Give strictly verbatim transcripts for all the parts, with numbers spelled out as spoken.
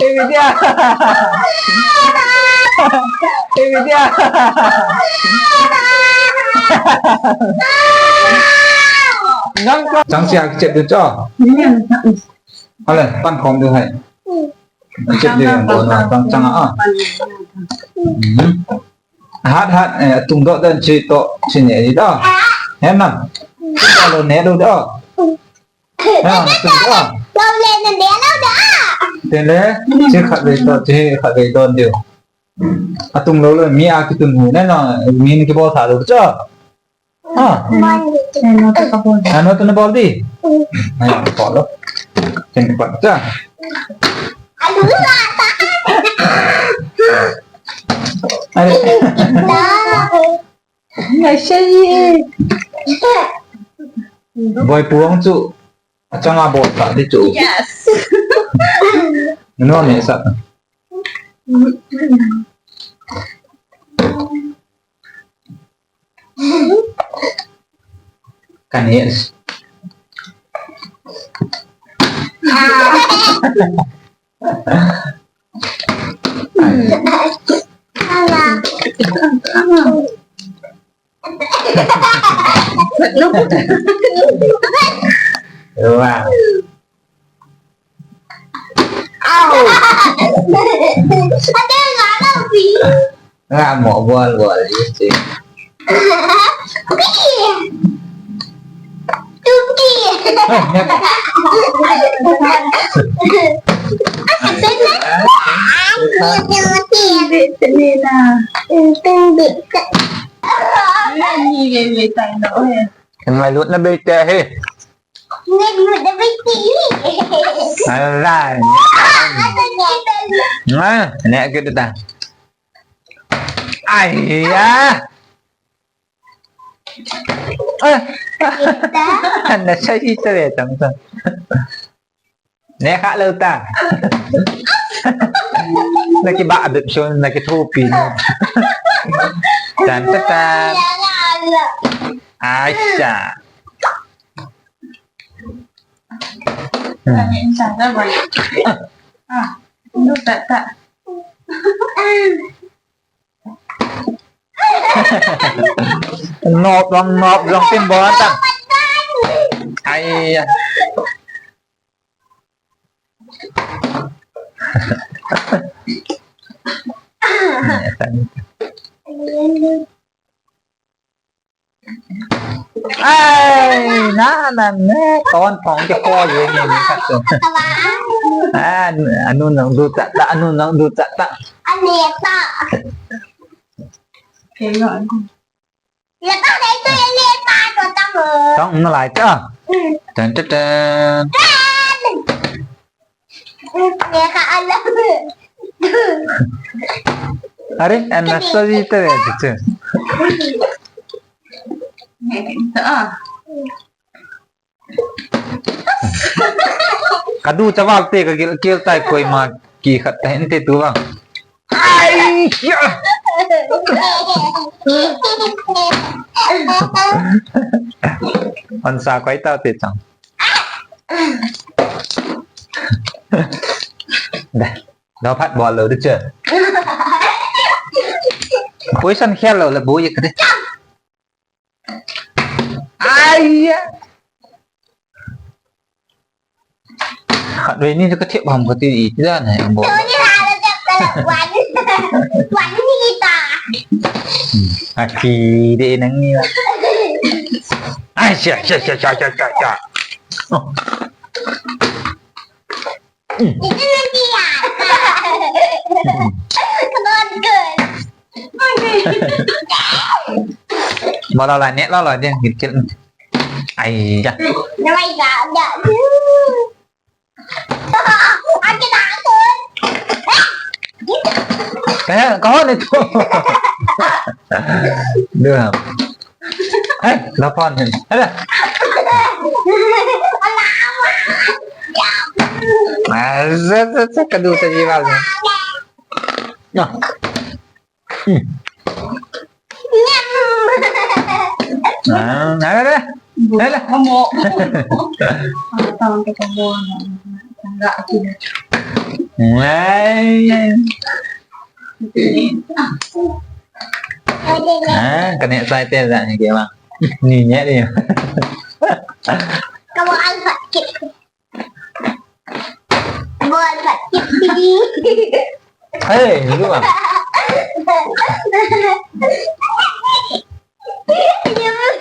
Ei, Vidya. Ei, Vidya. Nang ko. Chang sia kichep ding cho. Ale, pan khom ding hai. Kichep ding ko na chang chang a. Hmm. Hat hat, eh, tung do dan chi to, chi ne di do. Hem nam. Tung do lo ne do do. Ha, tung do. Lo le na ne lo do. Tin le, chi khat ve to, chi khat ve don diu. A tung lo lo, mi a ki tung hu ne na, mi ni ki bol tha lo cho. Ah. Ano to na bol di? Ayan, follow. Siyempre pa. Siya. Ay. Ay, siya eh. Boy, puwang chu. At saka bol pa di chu. Yes. Ano ni sa? Kanis. Wow. Au! Ate, nga lo pi. Nga mo bol bol, you see. Pi. Tuki. Kan mai lut na bete he. Alright. Nga, ne kita ta. Ai ya. Ah. Na sa ita le tang ta. Ne kha lo ta. Na ki ba bep son, na ki thopi. Tan ta ta. Aisha. Hmm. Ah, tak, tak. Nop lang, nop lang, tin bol ta. Ai. Ai, na, na, ne, ton phong ke ko ye ni ni ka so. Ah, anu nang du ta ta, anu nang du ta ta. Ane ta. Ke yo anu. Tong na lai ta. Tan ta tan. Are, an na sa ji ta re tu. Ka du chaval te ka gil, gil tai koima ki khat ta hen te tu vang. Ai, ya. An sa koi ta te chang. Da, da phat bol lo de che. Position khel lo le bu ye ka de. Ai ya. Khat ve ni ka thep ham ka ti i ti da na bo. Tu ni ha la jap ka la wan. Wan ni ta. Hmm. A ki de nang ni la. Ai cha cha cha cha cha cha. Oh. Hmm. Itu nanti ya. Come on, good. Ba la la ne la la de git kel. Ai ya. Ngai ga da. Ake da ko. Ka, ka ho ne tu. Dua. Hai, la pon ne. Hai. Ah, sa, sa, sa, ka du ta ji ba. Na. Hmm. Nyam. Ah, na, na, na. Hala. Mamo. Ang tawag ko pa mo. Ang gaaki na. Ay. Ah, kani sai te da ni ke ma. Ni ne ni. Kamu alfa kit. Bol pat kit kit. Hey, lu ah.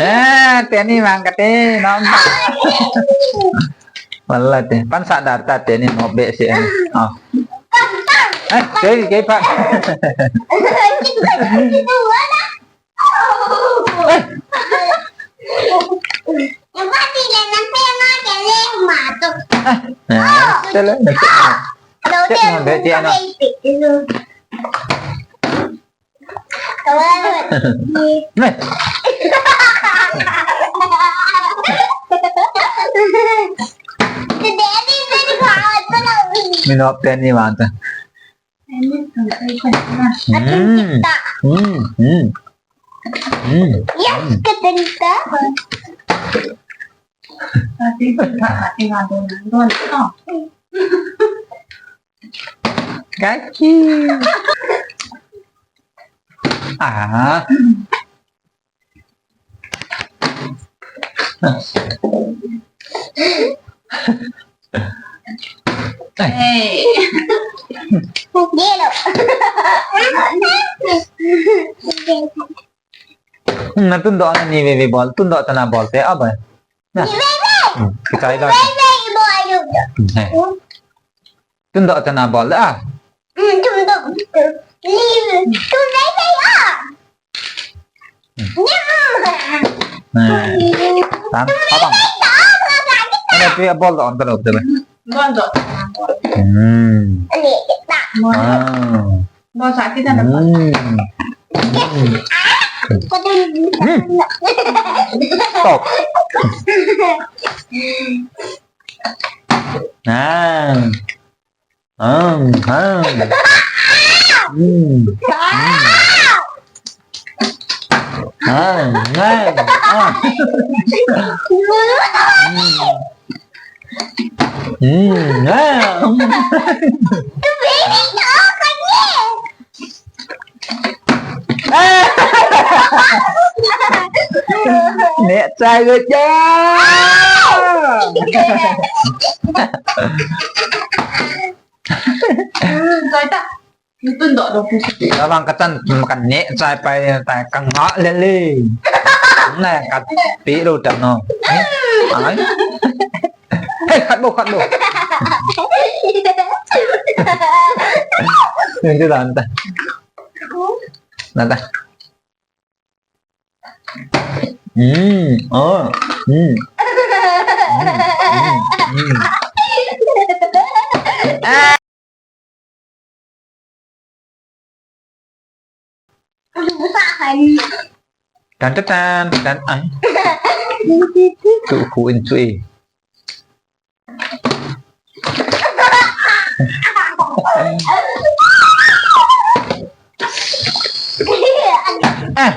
Ah, teni mang kate, nom. Wala te, pan sa dar ta teni no be se. Oh. Eh, kei, kei pa. Eh. Tele, tele. Cek mo, be, cek ano. Neh. Minop teni manta. Hmm. Hmm. Hmm. Hmm. Yes, katenta. Kaki. Ah. Hey. Yellow. Na tun doh na ni veve bol, tun doh tana bol te, abai. Na. Ni veve. Hmm, kichai lo. Veve bol. Hmm, hey. Tun doh tana bol da. Hmm, tun doh. Ni, tun veve a. Hmm. Ni, hmm. Nah. Tan, tun veve a. Ana pi bol doh on talo te. Bol doh. Hmm. Ni, ta. Ah. Bol sa kita na. Hmm. Hmm. Stop. Ah. Ah, ah. Hmm. Hmm. Ah, ah, ah. Hmm. Hmm, ah. Neh chai go cha. Chai ta. Tun doh doh. Tabang kachan, kaneh chai pai ta, kanga lele. Neh, kapi lo ta no. Ai. Hey, khat bou, khat bou. Nung tu dan ta. Nada. Hmm, oh, hmm. Hmm, hmm, hmm. Tan, tan, tan, tan, ai. Tu khu in chui. Ah.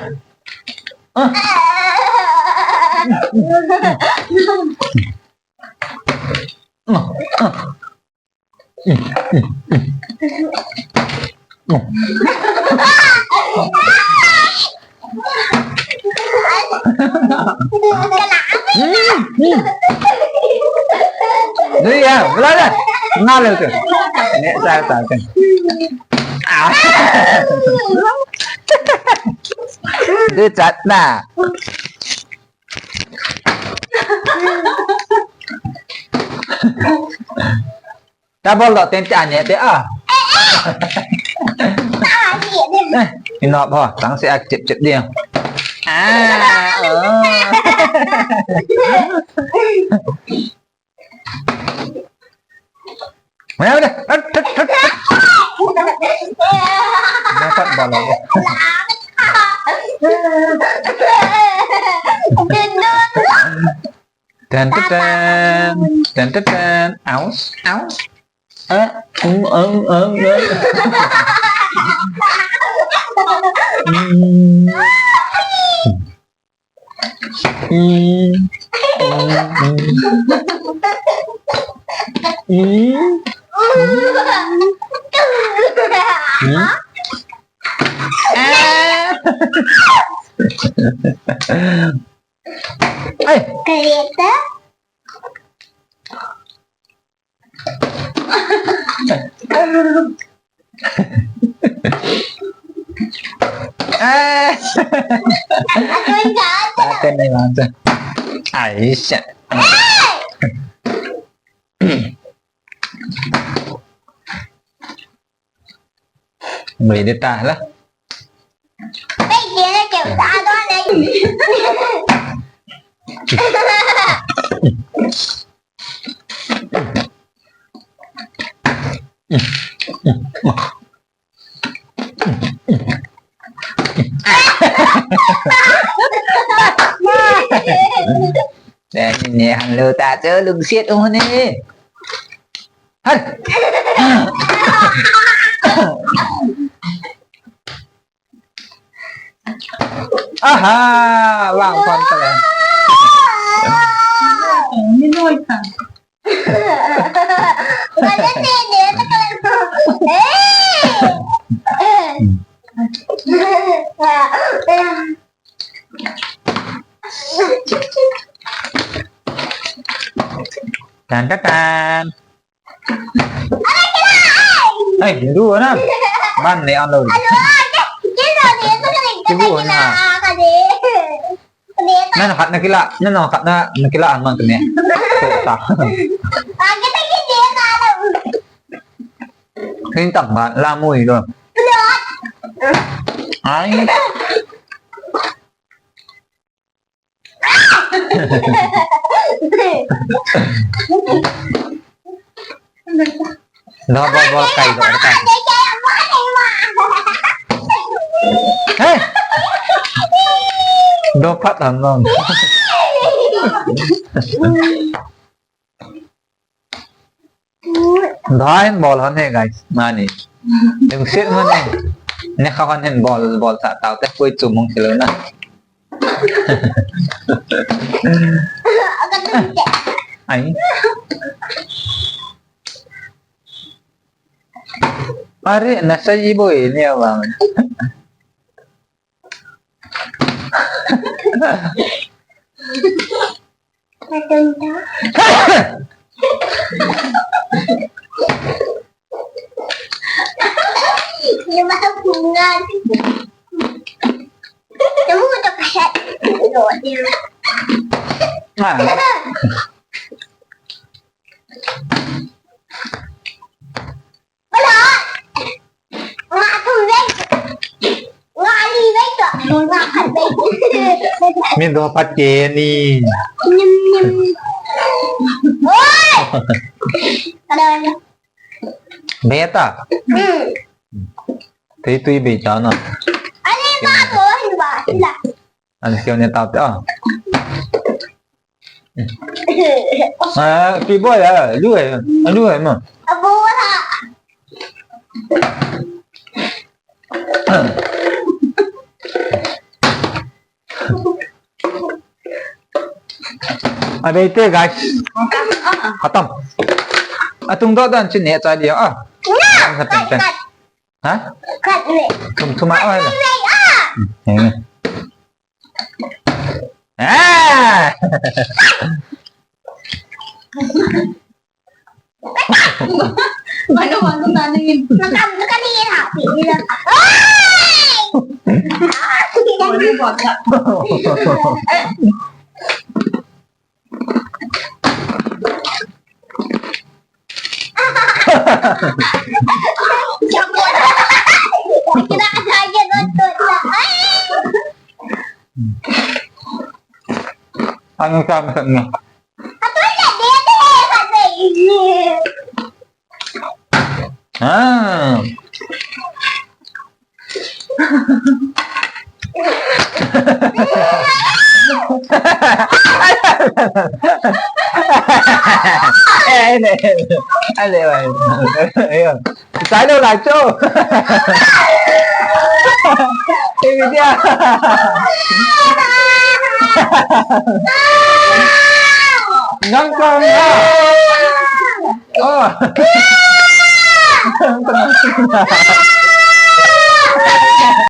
Ah. Dui ya, bela dah. Ngalir tu. Ni saya tak kan. Ah. Dui chat na. Double lo, ten te ane te a. Eh, ino bo, tang se a chip chip dia. Ah, oh. Mana, mana? Hut, hut, hut, hut. Dapat bala dia. Tan, tan, tan. Tan, tan, tan. Aus, aus. Ah, um, um, um, um. Hmm. Mm. Mm, mm. Mm. Mm. Ah. Ay. Kereta. Ah. Aku enggak ada. Akan ni langsung. Aisyah. Eh! Boleh dia tah lah. Baik, dia nak cakap tak ada lagi. Nè, nè, nè, hang lơ ta chơ lưng siết ung nè. Hăn. Aha, vang kon ta le. Ni noi ta. Tan, tan, tan. Ai, dua na. Man ni alo. Kibu na. Nan khat na kila, nan khat na, na kila an man kene. To ta. Kin tak ba la mui lo. Ai. Lo bol bol kai lo ta. Hey. Do phat han non. Dai bol han he guys. Mani. Dum sit mani. Ne kha han hin bol bol sa tau te koi chu mong kilo na. Ai. Pare, nasa ibo ini abang. Lima bunga. Kamu udah kasih. Ah. Wala. Nga tu wek. Nga li wek tu. Nga khat wek. Min do pat ke ni. Nim, nim. Oi. Ada, ada. Beta. Hmm. Tui tui be cha na. Ani ba bo hin ba sila. Ani kyo ne ta ta. Ah, pi boy ah, lu eh, lu eh ma. Abo ha. Abe te guys. Khatam. Atung do dan chin ne cha dia ah. Khatam. Ha? Kat ni. Thum thum ah. Kat ni ah. Hmm. Ah! Mano, mano, mano yun? Makan, makan ni ha. Ay! Mano, mano. Ano sa amin sa inyo? Ah. Eh, ayun, ayun. Ayun, ayun. Tayo, Nacho. Eh, Vidya. Ngang kang ha. Oh.